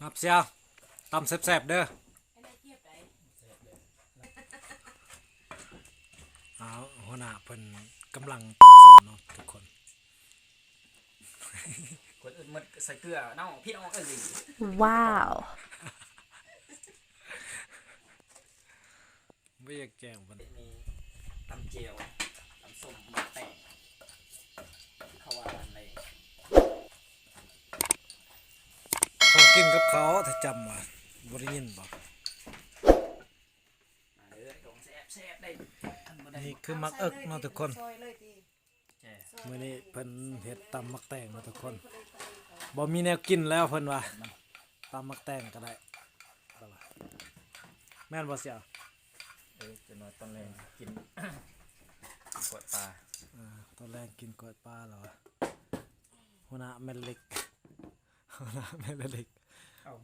ຮັບເຊຍ ຕຳແຊບໆເດີ. ອ້າວ ຫົວໜ້າເພິ່ນກຳລັງຕຳສົ້ມເນາະທຸກຄົນ. ຄົນອື່ນໝົດໃສ່ເກືອເນາະ ພີ່ນ້ອງເອີຍ. ວ້າວ. ບໍ່ຢາກແຈ້ງປານໃດ. ມີຕຳແຈ່ວ ຕຳສົ້ມ ໝາກແຕງ ເຂົາວ່າອັນໃດ ຂອງກິນກັບເຂົາ ຖ້າຈຳວ່າ ບໍ່ໄດ້ຍິນບໍ່? ມາເດີ ຂອງແຊບໆເດ້. ນີ້ຄືໝາກເອິກເນາະທຸກຄົນ. ມື້ນີ້ເພິ່ນເຮັດຕຳໝາກແຕງເນາະທຸກຄົນ. ບໍ່ມີແນວກິນແລ້ວເພິ່ນວ່າ ຕຳໝາກແຕງກໍໄດ້ ແມ່ນບໍ່ເຊຍ? ເອີ ຈັກໜ້ອຍຕອນແລງກິນ ກິນກ້ອຍປາ. ອ່າ ຕອນແລງກິນກ້ອຍປາແລ້ວຫວາ. ຫົວໜ້າແມ່ເລັກ ຫົວໜ້າແມ່ເລັກ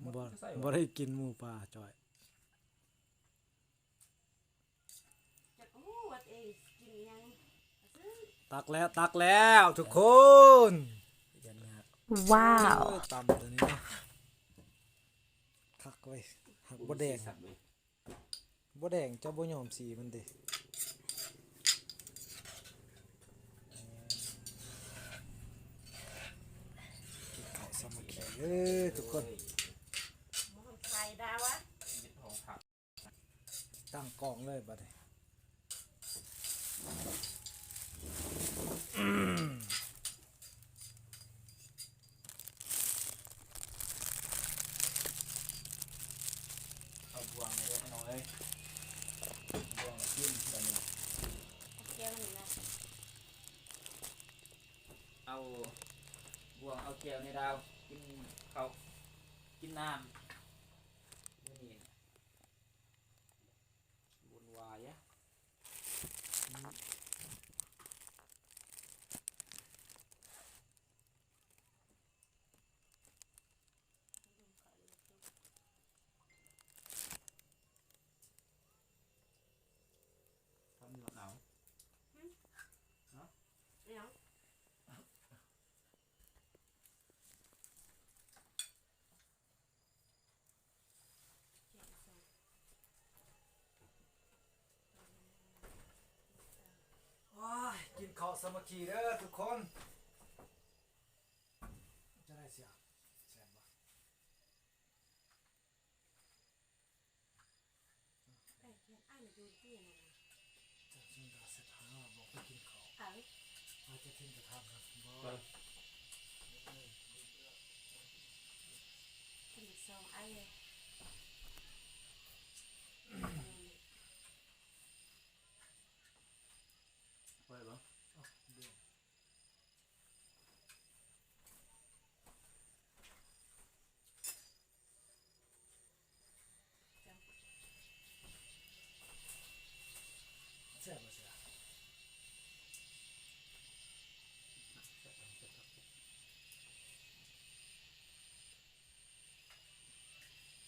ບໍ່ ບໍ່ໄດ້ກິນໝູປ່າຈ້ອຍ. ຈັກຮູ້ວ່າຕົວເອງກິນຫຍັງ. ຕັກແລ້ວ ຕັກແລ້ວທຸກຄົນ. ວ້າວ. ເອີ ຕຳຕົວນີ້ເນາະ ຄັກເວີຍ. ຫາກບໍ່ແດງ ບໍ່ແດງ ເຈົ້າບໍ່ຍອມສີມັນຕິ. ກິນເຂົ້າສາມັກຄີເດີທຸກຄົນ. ຕັ້ງກ້ອງເລີຍບາດນີ້. ເອົາບ່ວງໃຫ້ເດີພີ່ນ້ອງເອີຍ ບ່ວງກິນບາດນີ້. ເອົາແກ້ວນີ້ນະ ເອົາບ່ວງ ເອົາແກ້ວນີ້ດາວ ກິນເຂົ້າ ກິນນ້ຳ. ມື້ນີ້ນະ ວຸ່ນວາຍອະ. ຄຳນີ້ເອົາ ຫຶ ເນາະ ອີຫຍັງ? ໂອ້ຍ ກິນເຂົ້າສາມັກຄີເດີທຸກຄົນ. ຈະໄດ້ເຊຍ ແຊບບໍ່? ໄກ່ແກງອ້າຍນະຢູ່ທີ່ນັ້ນນະ. ຈະຊິມາເຮັດຫາບໍ່ໄປກິນເຂົ້າ. ເອີ ວ່າຈະຖິ້ມກະທະນະບໍ່? ເອີ ກິນສອງໄອ້ ໄປບໍ່? ແຊບບໍ່ແຊບ? ແ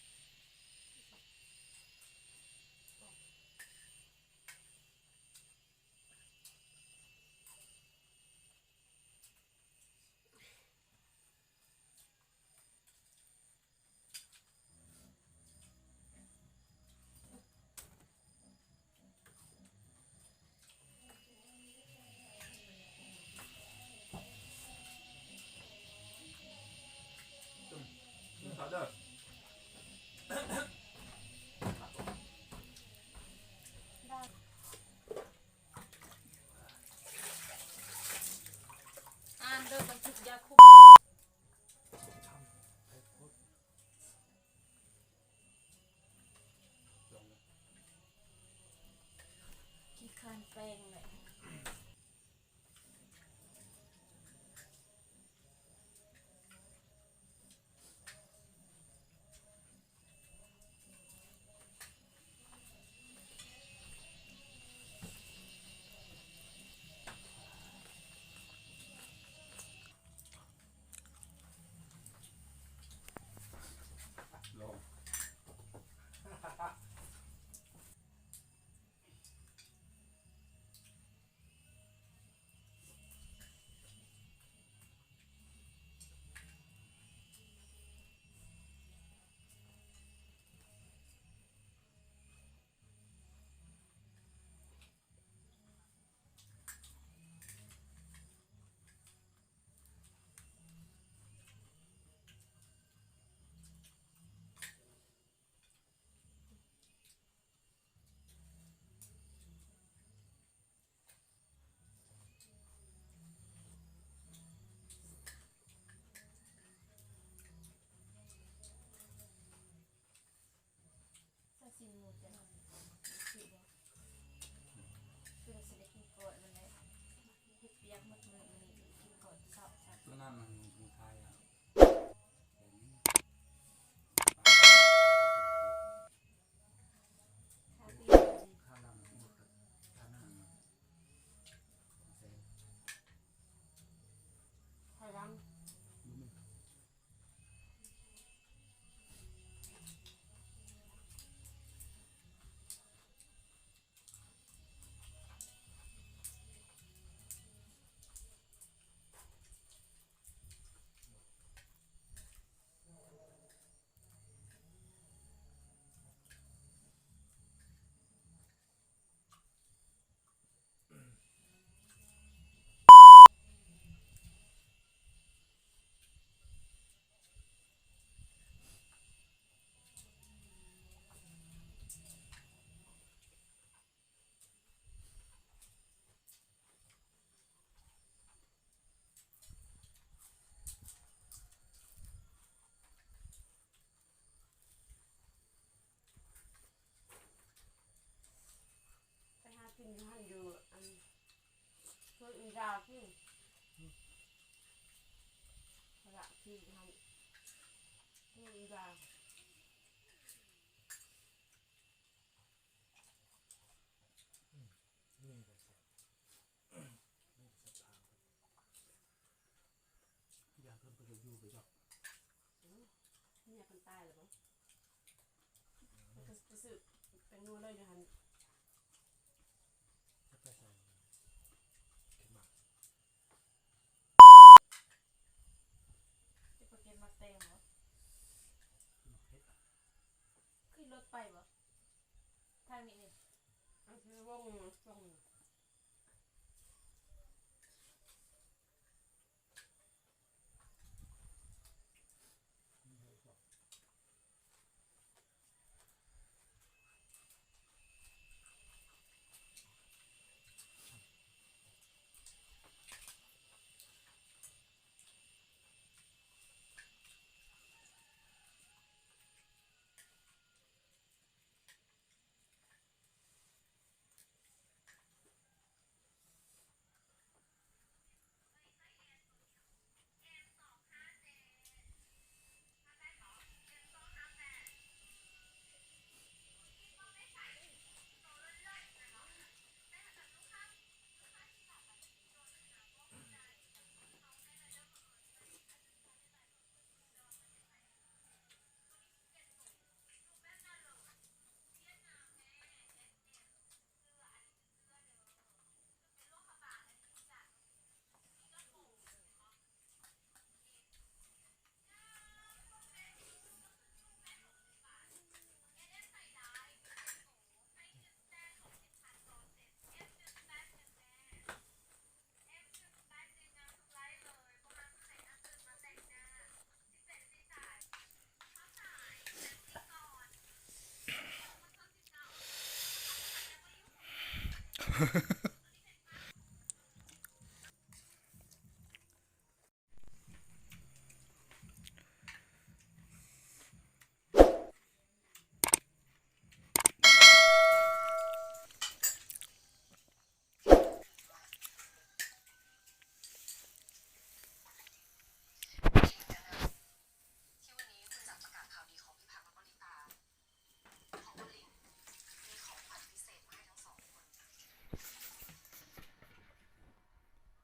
ຕົວນັ້ນມັນ ມັນຂາຍແລ້ວ ຂາຍດຳ. ໄປຫາກິນຢູ່ຫັ້ນ ຢູ່ອັນ ເຮືອນອີ່ຢາພຸ້ນ ລະທີ່ຫັ້ນ ເຮືອນອີ່ຢາ. ຢ້ານເພິ່ນບໍ່ໄດ້ຢູ່ໄປດອກ. ເມຍເພິ່ນຕາຍແລ້ວບໍ່? ເພິ່ນກໍໄປຊື້ແປ້ງນົວເລີຍຢູ່ຫັ້ນ. ຈະໄປໃສ? ເກັບໝາກ ຈະໄປເກັບໝາກແຕງບໍ່? ໝາກເຜັດ ຂີ່ລົດໄປບໍ່? ທາງນີ້ນີ້ ອັນຄືວົງ ວົງ.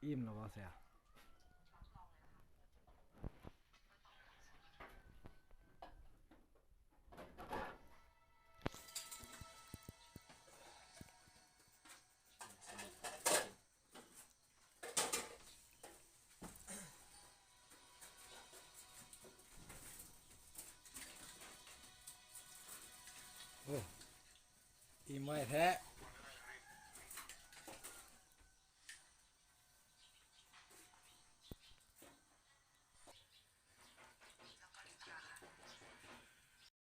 ອີ່ມແລ້ວບໍ່ເສຍ? ໂອ້ ອີ່ມໄວແທ້.